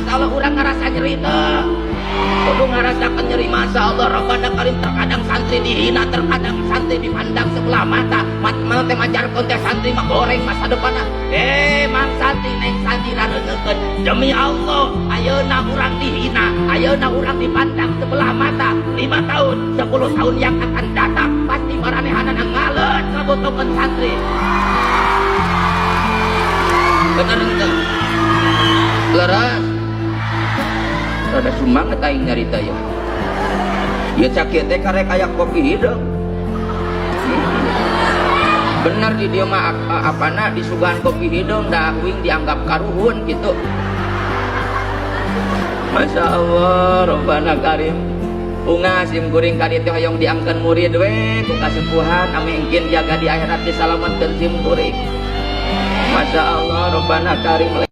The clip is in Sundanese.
Masya Allah, urang ngarasa nyeri teu? Kudu ngarasakan nyeri. Masya Allah, Rabbana Karim. Terkadang santri dihina, terkadang santri dipandang sebelah mata. Mat mana teh majarkeun teh santri mah goreng masa depanna. Eh, mang santri, neng santri, rareungekeun. Demi Allah, ayeuna urang dihina, ayeuna urang dipandang sebelah mata, 5 tahun, 10 tahun yang akan datang pasti maranehanana ngaleut ngabotokeun santri. Bener henteu? Leres? Rada sumanget aing nyarita ya. Ya, cak teh karek aya kopi hideung. Bener, di dieu mah apana disuguhan kopi hideung da uing dianggap karuhun gitu. Masya Allah, Rabbana Karim. Ungah sim kuring ka dieu teh hoyong diangkeun murid we ku kasepuhan, ame engkin jaga di akhirat disalametkeun sim kuring. Masya Allah, Rabbana Karim.